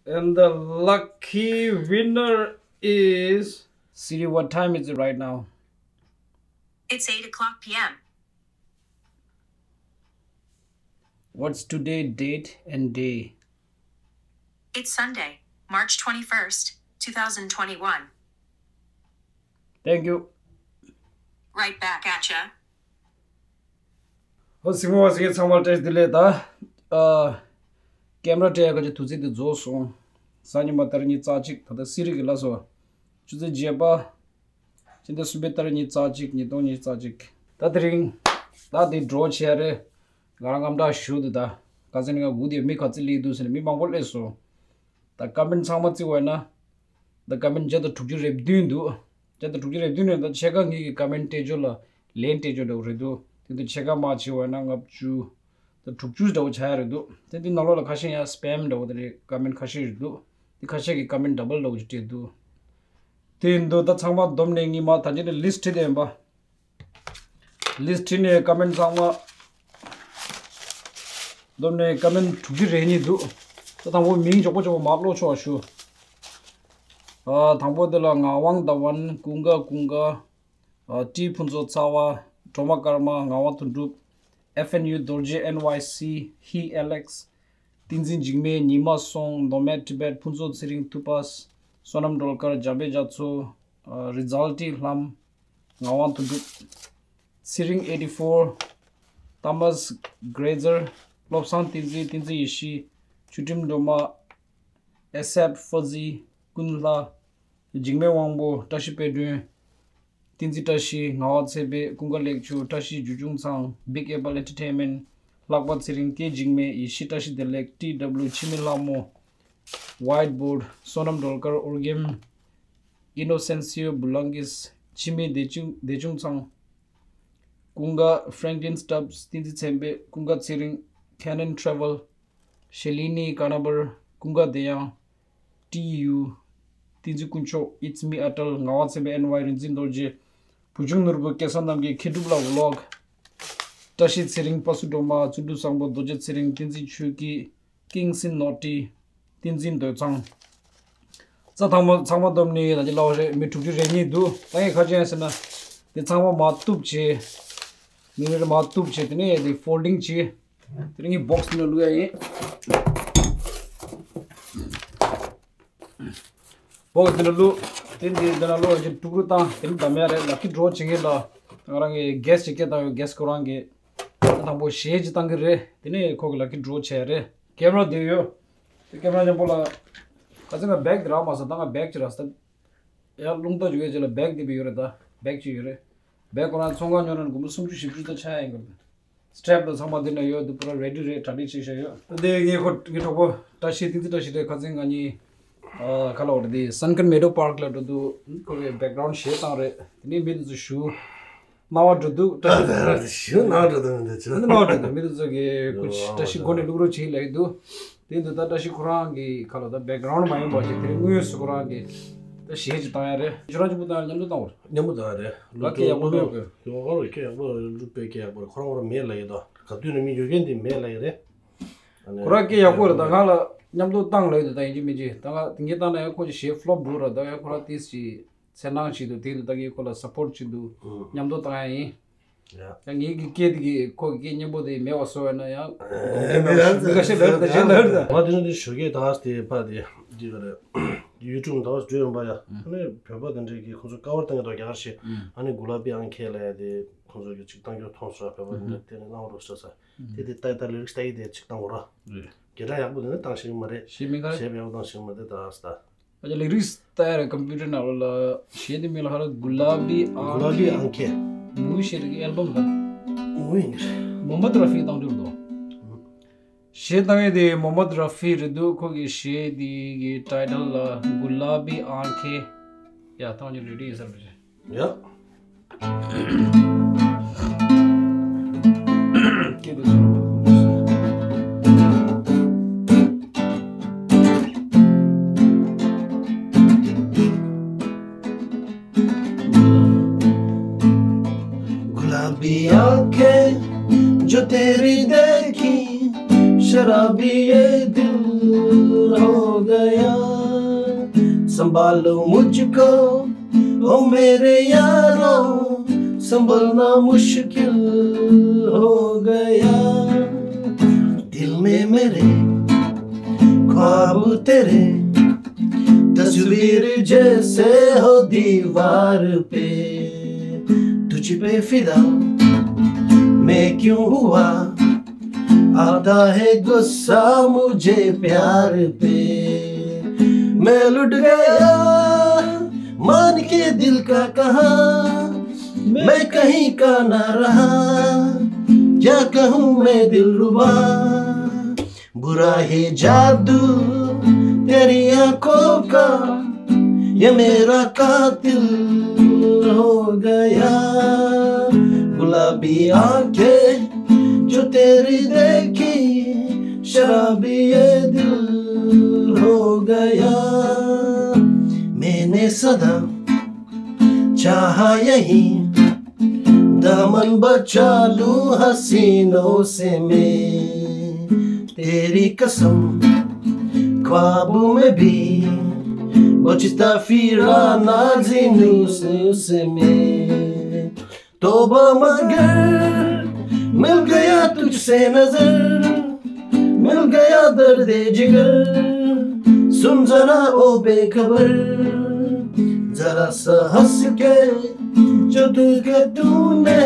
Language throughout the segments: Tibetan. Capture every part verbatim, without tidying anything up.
And the lucky winner is. Siri, what time is it right now? It's eight o'clock p.m. What's today date and day? It's Sunday, March twenty-first, two thousand twenty-one. Thank you. Right back at ya. ཨོ་སྲིང་མོ་བ་སྲིང་ཚང་མ་བཀྲ་ཤིས་བདེ་ལེགས། ད་ཨ་ཀེམ་ར་སྤྲད་ཡག་གི་དུས་ཚོད་དེ་རྫོགས་སོང་། གཟའ་ཉི་མ་ཏ་རིག་ཉི་ཤུ་རྩ་གཅིག་ད་ལྟ་སི་རི་གི་ལ་སོ་ཆུ་ཚོད་བརྒྱད་པ། སྤྱི་ཟླ་གསུམ་པའི་ཏ་རིག་ཉི་ཤུ་རྩ་གཅིག་ཉིས་སྟོང་ཉི་ཤུ་རྩ་གཅིག་ད་དེ་རིང་ད་དེ་ཌོ་བྱས་རེད། ང་རང་རྔམ་དྲག་ཞུ་འདུག་ད་ག་ཚོད་ནི་ང་སྒུག་དེ་མི་ག་ཚོད་སླེབས་འདུག་ཟེར་ནས་མི་མང་པོ་སླེབས་སོང་། ད་ཀ་མེན་ཚང་མ་བརྩི་བ་ཡིན་ན། ད་ཀ་མེན་བརྒྱ་དང་དྲུག་ཅུ་རེ་བདུན་འདུག་བརྒྱ་དང་དྲུག་ཅུ་རེ་བདུན་རེད། ད་ཕྱེད་ཀ་ངེད་ཀྱི་ཀ་མེན་སྤྲད་རྒྱུ་ལ་ལན་སྤྲད་རྒྱུ་འདྲ་བོ་རེད་འདུག་དེ་ཚོ་ཕྱེད་ཀ་མ་བྱས་པ་ཡིན་ན་ལྔ་བཅུ་དང་དྲུག་ཅུ་འདྲ་བོ་ཆགས་ཡ་རེད་འདུག་དེ་དེ་ནང་ལོགས་ལ་ཁ་ཤས་ཡང་སྤེམ་འདྲ་བོ་དེ་རེད། ཀ་མེན་ཁ་ཤས་རེད་འདུག་དེ་ཁ་ཤས་ཀྱིས་ཀ་མེན་ཌབ་བལ་འདྲ་བོ་ཅིག་སྤྲད་འདུག་དེ་ཡིན་དུས་ད་ཚང་མ་བསྡོམས་ནས་ངས་མ་ད་ཅི་ནས་ལིསཊ་བྲིས་བསྡད་ཡིན་པ། ལིསཊ་བྲིས་ནས་ཀ་མེན་ཚང་མ་བསྡོམས་ནས་ཀ་མེན་དྲུག་ཅུ་རེ་གཉིས་འདུག་ད་དང་པོ་མིང་མགྱོགས་པོ་མགྱོགས་པོ་མར་ཀློག་ཆོག་ཞུ། ཨ་དང་པོ་དེ་ལ་ངག་དབང་ཟླ་བ། ཀུན་དགའ་ཀུན་དགའ། ཨ་ཊི་ཕུན་ཚོགས་ཚ་བ། སྒྲོལ་མ་ཀརྨ། ངག་དབང་དོན་གྲུབ། ཨེཕ་ཨེན་ཡུ་རྡོ་རྗེ། ཨེན་ཝའི་སི་ཧི་ཨེ་ལེགས། བསྟན་འཛིན་འཇིགས་མེད། ཉི་མ་སོང་། ནོ་མེཌ་ཊི་བེཊ། ཕུན་ཚོགས་ཚེ་རིང་། ཐུ་པཱས། བསོད་ནམས་སྒྲོལ་དཀར། འཇམ་དཔལ་རྒྱ་མཚོ། ཨ་རི་ཛལ་ཊི་ལྷམ། ངག་དབང་དོན་གྲུབ། ཚེ་རིང་ཨེ་ཊི་ཕོར། ཐོ་མཱས་གྷི་རེ་ཛར། བློ་བཟང་བསྟན་འཛིན། བསྟན་འཛིན་ཡེ་ཤེས། ཆོས་ཁྲིམས་སྒྲོལ་མ། ཨེ་སེབ་ཕ་ཟི། ཀུན་ལྷ། འཇིགས་མེད་དབང་པོ། བཀྲ་ཤིས་དཔལ་སྒྲོན། བསྟན་འཛིན་བཀྲ་ཤིས། ངག་དབང་ཚེ་འཕེལ། ཀུན་དགའ་ལེགས་མཆོག་བཀྲ་ཤིས་འབྱུང་ཆུང་ཚང་། བིག་ཨེ་པལ་ཨེན་ཊར་ཊེན་མེན་ཊི། ལྷག་པ་ཚེ་རིང་། སྐྱེ་འཇིགས་མེད། ཡེ་ཤེས་བཀྲ་ཤིས་བདེ་ལེགས། ཊི་ཌབ་ལིའུ། འཆི་མེད་ལྷ་མོ། ཝའིཊ་བོརཌ། བསོད་ནམས་སྒྲོལ་དཀར། ཨོར་གེམ། ཨི་ནོ་སེན་སིའོ་བུ་ལང་ཀིས། འཆི་མེད་བདེ་ཆུང་བདེ་ཆུང་ཚང་། ཀུན་དགའ་ཕྲེང་ཀི་ལིན་སི་ཊབས། བསྟན་འཛིན་ཚེ་འཕེལ། ཀུན་དགའ་ཚེ་རིང་། ཁེ་ནན་ཊེ་རེ་ཝལ། ཤེ་ལི་ནི་ཀར་ནི་བལ། ཀུན་དགའ་བདེ་དབྱངས། ཊི་ཡུ། བསྟན་འཛིན་དཀོན་མཆོག It's me Atal། ངག་དབང་ཚེ་འཕེལ། ཨེན་ཝའི་རིག་འཛིན་རྡོ་རྗེ། བུ་ཆུང་ནོར་བུ། སྐལ་བཟང་རྣམ་རྒྱལ། མཁས་གྲུབ་ལགས་བི་ལོག་བཀྲ་ཤིས་ཚེ་རིང་། པ་སུ་སྒྲོལ་མ། བརྩོན་འགྲུས་བཟང་པོ། རྡོ་རྗེ་ཚེ་རིང་། བསྟན་འཛིན་ཆོས་སྐྱིད། ཀིང་སིན་ནོ་ཊི། བསྟན་འཛིན་འདོད་ཚང་། ས་ཚང་མ་ཚང་མ་བསྡོམས་ནས་ད་ཅི་ལབ་པ་རེད། མི་དྲུག་ཅུ་རེ་གཉིས་འདུག་ད་ངས་ཁ་ཅན་ཟེར་ན། དེ་ཚང་མ་མར་གཏུབ་བྱས། མི་རེ་རེ་མར་གཏུབ་བྱས། དེ་ནས་དེ་ཕོལ་ཌིང་བྱས། དེ་རིང་གི་བོག་སི་འདི་ནང་བླུག་ཡ་ཡིན། བོག་སི་འདི་ནང་བླུག་དེ་འདི་འདི་ནང་བླུག་ཡ་ཅིག་དཀྲུག་དཀྲུག་བཏང་། དེ་རིང་བདམས་ཡ་རེད། ལ་ཀི་ཌོ་བྱེད་མཁན་ལ་ང་རང་གི་གྷེ་སི་ཅིག་སྐད་བཏང་ཡོད། གྷེ་སི་ཁོ་རང་གི་ད་དང་པོ་གཞས་ཅིག་བཏང་གི་རེད། དེ་ནས་ཁོ་གི་ལ་ཀི་ཌོ་བྱས་རེད། ཀེམ་ར་དེ་ཡོད། དེ་ཀེམ་ར་མཉམ་པོ་ལ་ག་ཚོད་ང་བེག་དེ་རག་མ་སོང་། ད་ང་བེག་ཅིག་རག་སོང་། ཡར་རླུང་རྟ་རྒྱུག་ཡས་ཅིག་ལ་བེག་དེ་བི་ཡོད་རེད། ད་བེག་ཅིག་ཡོད་རེད། བེག་ཁོ་རང་ཚོང་ཁང་ཉོ་ན་སྒོར་མོ་སུམ་ཅུ་བཞི་བཅུ་ཙམ་ཆག་ཡ་ཡིན་དགོས་རེད། སི་ཊེབ་ལ་ཚང་མ་འདི་ན་ཡོད། འདི་པུ་ར་རེ་ཌི་རེད། གྲ་སྒྲིག་བྱས་བཞག་ཡོད། དེ་ངའི་ཁོ་ངའི་གྲོགས་པོ་བཀྲ་ཤིས། བསྟན་འཛིན་བཀྲ་ཤིས་རེད། ཁ་སང་ང་གཉིས་ཨ་ག་ལ་བར་དེ་སན་ཁན་མེ་ཌོ་པཱརྐ་ལ་འགྲོ་དུས་ཁོ་གི་བེག་གྷ་རའུན་ཌི་གཞས་བཏང་རེད། དེ་ནས་མི་དེ་ཚོ་ཞུ། སྣང་བ་འགྲོ་འདུག་བཀྲ་ཤིས། ཞུ་སྣང་བ་འགྲོ་འདུག་འདི་ཚོ་སྣང་བ་འགྲོ་འདུག་མི་དེ་ཚོ་གིས་ཁོ་བཀྲ་ཤིས་སྒོ་ནས་བླུག་རོགས་བྱེད་ལབ་ཀྱི་འདུག་དེ་འདི་ད་བཀྲ་ཤིས་ཁོ་རང་གི་ཁ་ལ་ད་བེག་གྷ་རའུན་ཌི་མ་ཡིན་པ་ཞིག་དེ་རིང་དངོས་སུ་ཁོ་རང་གི་ད་གཞས་ཅིག་བཏང་ཡ་རེད། ཁྱོད་རང་གཅིག་པུ་བཏང་ཡ། མཉམ་དུ་བཏང་བ་རེད། མཉམ་པོ་བཏང་ཡ་རེད། ལ་སྐད་ཡག་པོ་མེད་གི། ཡོང་ཁོ་རང་སྐད་ཡག་པོ་རེད། སློབ་དཔོན་སྐད་ཡག་པོ་རེད། ཁོ་རང་ཁོ་རང་མེད་ལབ་ཡོད་ད། ག་དུས་ནས་མི་ཡོད་མཁན་དེ་མེད་ལབ་ཡོད་རེད། ཁོ་རང་སྐད་ཡག་པོ་རེད། ད་ང་ལ་མཉམ་དུ་བཏང་ལབ་ཡོད་ད། ད་ཡིན་གཅིག་མིན་གཅིག་ད་ང་དེ་ངས་བཏང་ན་ཡང་ཁོ་ཅིག་གཞས་ཕློབ་འགྲོ་ར། ད་ཡང་ཁོ་རང་ཏིས་ཅིག་འཚེར་སྣང་ཞིག་འདུག་དེ་ལ་ད་ངས་ཁོ་ལ་སབ་པོར་ཊི་བྱེད་འདུག་ཨུ། མཉམ་དུ་བཏང་ཡ་ཡིན། ཡ། ཡང་ངེད་ཀྱི་སྐད་དེ་གི་ཁོ་གི་སྐད་སྙན་པོ་དེ་མེད་པ་བཟོ་བ་ན་ཡང་། མི་ཁ་ཤས་ལབ་ད་གཞན་ལབ་ད། ང་དེ་ནས་དེ་ཞོགས་ཀས་ད་དེ་ཕ་དེ་འདི་ག་རེད། ཡུ་ཊུབ་ད་བར་འགྲོ་ཡོང་པ་ཡ། ཨ་ནི་བོད་པ་དེ་འདྲས་ཀྱི་ཁོང་ཚོ་ཀ་བར་བཏང་གི་འདུག་རྒྱ་གར་ཞིག་ཨ་ནི་གུ་ལ་བི་ཨང་ཁེ་ལབ་ཡ་དེ་ཁོང་ཚོ་གི་ཅིག་བཏང་རྒྱུ་མཐོང་སོང་། བོད་པ་དེ་འདྲས་དེ་ནས་གནང་རོགས་ཟེར་ས། དེ་དེ་ལྟ་ལྟ་ལེ་རིགས་ལྟ་ཡི་དེ་ཅིག་བཏང་འོ་ར། རེད། སྒྱེ་དྲ་ཡག་པོ་དེ་ནས་བཏང་ཤེས་ཀྱི་མ་རེད། ཞེས་མིང་ག་རེད། ཞེས་ཡག་པོ་བཏང་ཤེས་ཀྱི་མ་རེད་ད་ཨ་སི་ད། ཨ་ཅག་ལེགས་རིགས་ལྟ་ཡ་རེད། ཀམ་པུ་ཊར་ནང་ལོགས་ལ་གཞས་དེ་མིང་ལ་ཧ་ར་གུ་ལ་བི་ཨང་ཁེ། གུ་ལ་བི་ཨང་ཁེ། མུའུ་ཞེས་རིགས་ཀྱི་ཨལ་བམ་ལ། མུའུ་ཡིན་གྱི་རེད། མོ་མད་ར་ཧྥི་བཏང་འདུག་དོ། གཞས་བཏང་ཡས་དེ་མོ་མད་ར་ཧྥི་རེད་འདུག་ཁོ་གི་གཞས་དེ་གི་ཊའི་ཊལ་ལ་གུ་ལ་བི་ཨང་ཁེ། ཡ་བཏང་རྒྱུ་རེ་ཌི་ཡིན་ས་རེད་པ་ཅེ། ཡ། गुलाबी आंखें जो तेरी देखी, शराबी ये दिल हो गया। संभालो मुझको, ओ मेरे यारो, संभलना मुश्किल हो गया। दिल में मेरे ख्वाब तेरे, तस्वीर जैसे हो दीवार पे। तुझ पे फिदा मैं क्यों हुआ, आता है गुस्सा मुझे प्यार पे। मैं लुट गया मान के दिल का कहा, मैं कहीं का ना रहा, क्या कहूँ मैं दिलरुबा। बुरा है जादू तेरी आंखों का, ये मेरा कातिल हो गया। गुलाबी आंखें जो तेरी देखी, शराबी ये दिल हो गया। मैंने सदा चाहा यही, दामन बचा लूं हसीनों से मैं। तेरी कसम, ख्वाबों में भी बचता फिरा नाज़िनों से, से मैं। तौबा मगर मिल गया तुझसे नजर, मिल गया दर्द जिगर, सुन जरा ओ बेखबर, जरा सा हंस के जो देखा तूने,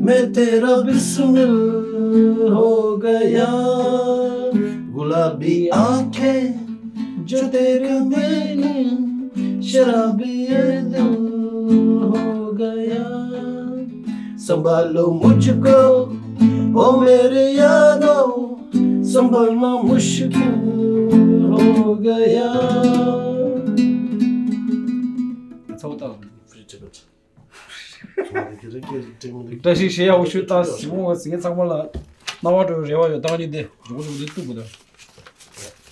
मैं तेरा बिस्मिल हो गया। गुलाबी आंखें जो तेरे मैंने, शराबी ये दिल हो गया। संभालो मुझको, ओ मेरे यारो, संभलना मुश्किल हो गया। ཚོགས་དང་། བཀྲ་ཤིས་བདེ་ལེགས། བཀྲ་ཤིས་བདེ་ལེགས། ད་ཞིག་བཤད་ཡག་ཤོད་ད། ཞི་མོ་ངས་ཚང་མ་ལ་རྣ་བ་འགྲོ་བའི་རེ་བ་ཡོད། ད་ང་གཉིས་དེ་མགྱོགས་པོ་མགྱོགས་པོ་འདི་གཏུབ་དགོས་ད།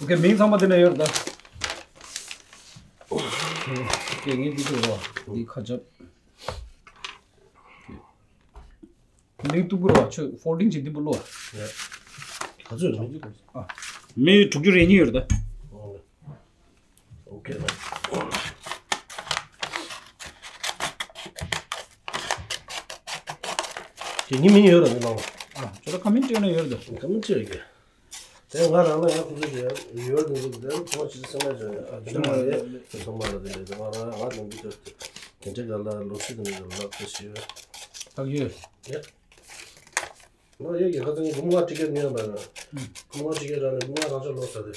ཨོ་ཁེ། མིང་ཚང་མ་དེ་ན་ཡོད་རེད་ད། ཨོ་ཁེ། ངས་འདི་གཏུབ་རོགས། འདི་ཁ་རྒྱབ། མིང་གཏུབ་དགོས་རེད་བ། ཁྱོད་ཕོལ་ཌིང་བྱེད་འདི་པོ་བླུགས་ཨ། ག་ཚོད་རེད། ཨ། མི་དྲུག་ཅུ་རེ་གཉིས་ཡོད་རེད་ད། ཨོ་ཁེ། དེ་གཉིས་མིན་ཡོད་ར་མི་ལང་། ཨ། ཁྱོད་ལ་ཁ་མིན་སྤྲད་ན་ཡོད་རེད་ད། ཁ་མིན་སྤྲད་ཡོད་གི། དེ་ང་རང་ལ་ཡང་ཁོ་ཚོ་ཡོད་ཡོད་འདུག་དེ་ཚོ་ཅི་སེམས་ལ་ཡོད་ཡ། ཨ། དེ་ཚོ་མ་རེད། དེ་ཚོ་མ་རེད། དེ་ལས་དེ་ང་རང་ང་ནང་གི་དེ་དེ་འདྲ་ག་ལ་ལོ་ཤི་དེ་འདྲ་ལ་དེ་ཤི་ཡོད། ད་ཡོད། ཡ། ལོ་ཡོད་ཀྱི་ཁ་ཚང་གི་སྒོར་མོ་ཁ་ཁྲི་ཀེར་ཉོས་པ་ན། སྒོར་མོ་ཁ་ཁྲི་ཀེར་རག་ནས་སྒོར་མོ་ཁ་རང་ཅག་ལོ་ཟ་དེ།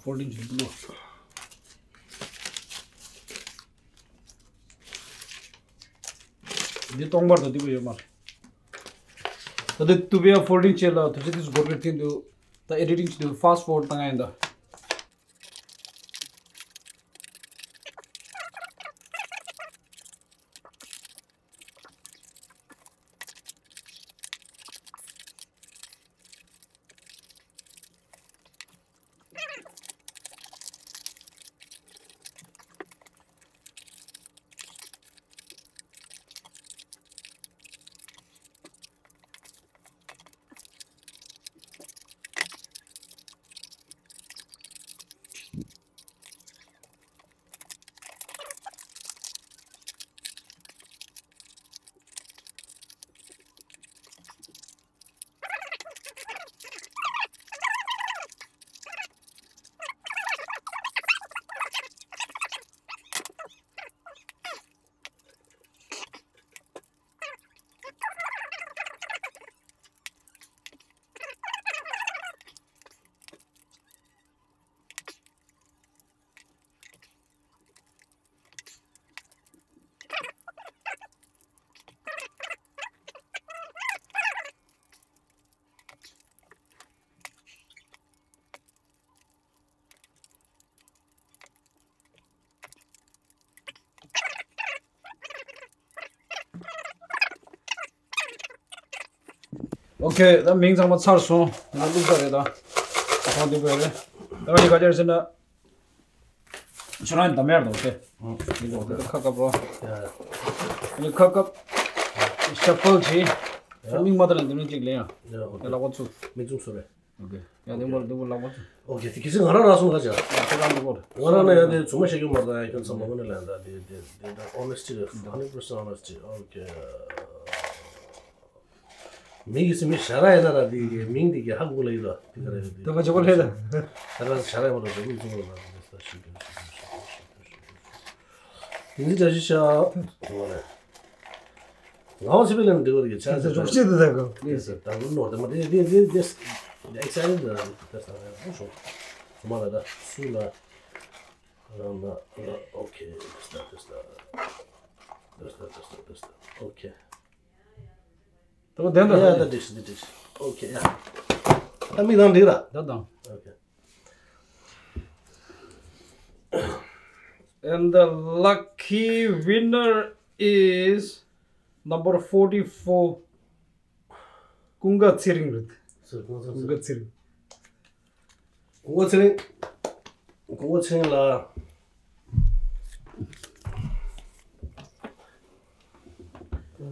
ཧྥོལ་ཌིང་བྱེད་དུ་བླུགས། འདི་སྟོང་པར་དང་འདི་པོ་ཡོད་མ་རེད། ད་ལྟ་ཏུ་པའི་ཕོལ་ཌིང་བྱེད་ལ་དུས་ཚོད་ཏིས་འགོར་གི་རྟིང་དུ། ད་ཨེ་ཌི་ཊིང་བྱེད་དུས་ཕཱསི་ཕོར་ཌི་བཏང་ཡ་ཡིན་ད། ཨོ་ཁེ། ད་མིང་ཚང་མ་ཚར་སོང་། ང་བླུགས་ཚར་རེད་ད། ཁོང་འདི་པོ་རེད། ད་ང་གཉིས་ག་ཅར་ཟེར་ན། ཁྱོད་རང་གདམ་ཡར་དང་ཨོ་ཁེ། འདི་ལོག་འདི་ཁ་བཀབ་རོགས། ཡ་ཡ། ཨ་ནི་ཁ་བཀབ། ཤ་ཕལ་གྱིས། ཡ། མིག་མ་བལྟས་ན་འདི་ནས་ཅིག་ལེན་ཡ། ཡ། ཨོ་ཁེ། ལག་པ་ཚུགས། མིག་ཙུམ་སོ་རེ། ཨོ་ཁེ། ཡ། འདི་མོ་འདི་མོ་ལག་པ་ཚུགས། ཨོ་ཁེ། དེ་གི་སི་ང་རང་རང་སོང་ལ་ཅག་ཁྱེད་རང་འདི་མོ་རེད། ང་རང་ན་ཡ་དེ་ཚུགས་མ་ཤེས་ཀྱི་མ་རེད། ཡ་ཁྱོད་ཚང་མ་ངོ་ནས་ལན་ད་དེ་དེ་དེ་ད་ཨོ་ནེ་སི་ཊི་རེད། ཧན་ཌེ་རེཌ་པར་སེན་ཊི་ཨོ་ནེ་སི་ཊི། ཨོ་ཁེ། མི་གི་སི་མི་ཞ་ར་ཡ་ན་ར་དེ་གི་མིང་དེ་གི་ཧ་གོ་ལ་ཡོད་ལ་དེ་ག་རེ་རེད། དེ་མ་ཆོག་པ་ལས་ད། ད་ར་ཞ་ར་ཡ་མ་ར་དེ་མིང་ཚོ་ལ་ད་དེ་ས་ཤིག་གི་དེ་འདི་འདྲ་ཞིག་ཤ་ངོ་ནས། ང་བ་སི་པི་ལན་འདི་བར་གྱི་ཆ་ཚ་ཚ་ཚ་ཚ་ཚ་ཚ་ཚ་ཚ། དེ་ཚ་དང་ལོ་དེ་མ་དེ་དེ་དེ་དེ་དེ་ཨེག་སའི་ཊེཌ་དེ་དེ་ས་རེད། ཨོ་ཤོ་ཚོ་མ་ལ་ད་སུ་ལ་རང་ལ་ཨོ་ཁེ། དེ་ས་དེ་ས་དེ་ས་དེ་ས་དེ་ས། ཨོ་ཁེ། ད་བདེན་ད། ཡ་ད་འགྲིག་སི་འགྲིག་སི། ཨོ་ཁེ། ཡ་ད་མིག་དང་འགྲིག་ར། ད་དང་། ཨོ་ཁེ། And the lucky winner is number forty-four. ཀུན་དགའ་ཚེ་རིང་རེད། ཀུན་དགའ་ཚེ་རིང་། ཀུན་དགའ་ཚེ་རིང་། ཀུན་དགའ་ཚེ་རིང་ལགས།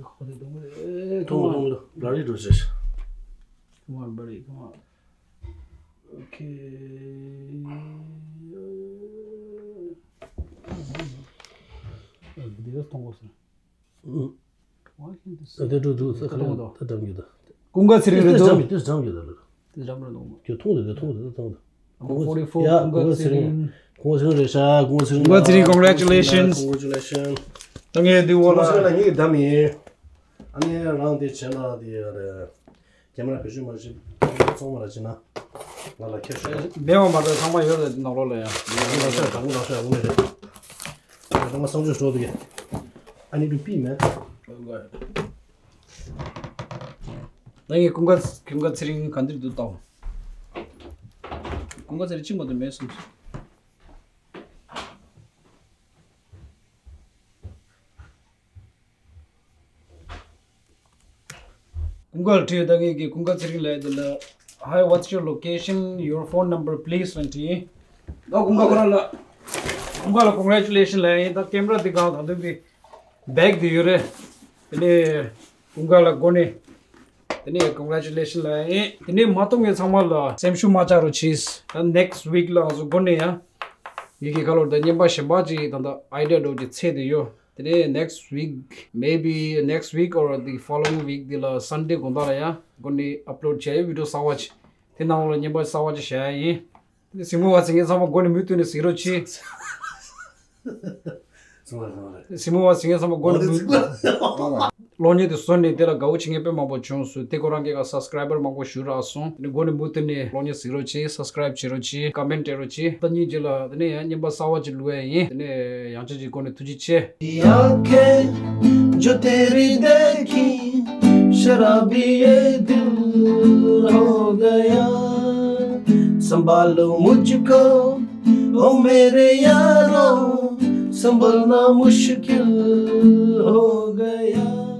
ཁོ་དེ་གཏོང་གི་རེད། གཏོང་གི་གཏོང་གི་འདུག་ལ་རི་འགྲོ་ཆེ། Come on, buddy, come on. Okay. འདི་ག་གཏོང་དགོས་སོང་། ཨུ། དེ་འགྲོ་འདུག་ས་ཁ་ལ་ད་འགྲམ་རྒྱུ་ད། ཀུན་དགའ་ཚེ་རིང་རེད་འདུག་དེ་འགྲམ་རྒྱུ་ད་ལ། དེ་འགྲམ་རེད་འདུག་ཁྱོད་མཐོང་དེ་དེ་མཐོང་དེ་དེ་མཐོང་དེ། Number forty-four. ཡ། ཀུན་དགའ་ཚེ་རིང་། ཀུན་དགའ་ཚེ་རིང་རེད་ཤག་ཀུན་དགའ་ཚེ་རིང་ཀུན་དགའ་ཚེ་རིང་ལ་congratulations. Congratulations. ད་ངས་འདི་འོག་ལ། ཀུན་དགའ་ཚེ་རིང་ལ་ངེད་ཀྱི་བདམས་ཡིན། ཨ་ནི་རང་དེ་བྱས་ལ་དེ་ཡ་རེད། ཁྱེད་མ་བེད་སྤྱོད་མ་བྱེད། ཚང་མ་ར་བྱེད་ན། ང་ལ་ཁྱེར་ཤོག་མེད་པ་མ་གཏོགས་ཚང་མ་ཡོད་རེད་ནང་ལོགས་ལ་ཡང་། ང་ལ་ཤ་དང་པོ་ལ་ཤ་འོང་ནས་རེད། ད་ང་གསང་སྤྱོད་ཤོག་དེ་གས། I need to pee, man. ད་ངས་ཀུན་དགའ་ཀུན་དགའ་ཚེ་རིང་ག་འདིར་འདུག་བལྟའོ། ཀུན་དགའ་ཚེ་རིང་གཅིག་མ་གཏོགས་མེད་གསུངས་སོང་། ཀུན་དགའ་ལ་དྲིས་ཡོད། ད་ངས་ཀྱི་ཀུན་དགའ་ཚེ་རིང་ལབ་ཡ་དེ་ལ། Hi, what's your location? Your phone number, please. ལབ་དྲིས་ཡིན། ད་ཀུན་དགའ་ཁོ་རང་ལ། ཀུན་དགའ་ལ་congratulations ལབ་ཡ་ཡིན། ད་ཀེམ་ར་འདི་སྒང་ད་དུང་གི་བེག་དེ་ཡོད་རེད། དེ་ནས་ཀུན་དགའ་ལ་སྒོ་ནས། དེ་ནས་congratulations ལབ་ཡ་ཡིན། དེ་ནས་མ་གཏོགས་ངས་ཚང་མ་ལ་སེམས་ཤུགས་མ་ཆག་རོགས་གྱིས། ད་next week ལ་ང་ཚོ་སྒོ་ནས་ཡང་། ངེད་ཀྱི་ཁ་ལོར་ད་བརྙན་པ་གཞན་པ་ཅིག་ད་ད་idea འདྲ་བོ་ཅིག་འཚོལ་བསྡད་ཡོད། དེ་ནས་next week, maybe next week or the following week འདི་ལ་Sunday དགོང་དག་ལ་ཡང་སྒོ་ནས་upload བྱས་ཡོད། video གསར་པ་ཅིག་དེ་ནང་ལ་བརྙན་པ་གསར་པ་ཅིག་བཞག་ཡ་ཡིན། དེ་ནས་གཟིགས་མོ་བ་ཚོ་ངས་ཚང་མ་སྒོ་ནས་མུ་མཐུད་ནས་གཟིགས་རོགས་གྱིས། གཟིགས་མོ་བ་ཚོ་ངས་ཚང་མ་སྒོ་ནས་མུ་མཐུད། གློག་བརྙན་དེ་བཟོས་ནས་དེ་ལ་དགའ་བོ་བྱེད་མཁན་དཔེ་མང་པོ་བྱུང་སོང་། དེ་ཁོ་རང་གིས་subscriber མང་པོ་ཞུ་རག་སོང་། དེ་ནས་སྒོ་ནས་མུ་མཐུད་ནས་གློག་བརྙན་གཟིགས་རོགས་གྱིས། subscribe བྱེད་རོགས་གྱིས། comment སྤྲད་རོགས་གྱིས། ད་ཉིན་རྗེས་ལ་དེ་ནས་ཡང་བརྙན་པ་གསར་པ་ཅིག་བླུག་ཡ་ཡིན། དེ་ནས་ཡང་ཅིག་ཅིག་སྒོ་ནས་ཐུགས་རྗེ་ཆེ། आंखें जो तेरी देखी शराबी ये दिल हो गया। संभालो मुझको ओ मेरे यारो, संभलना मुश्किल हो गया।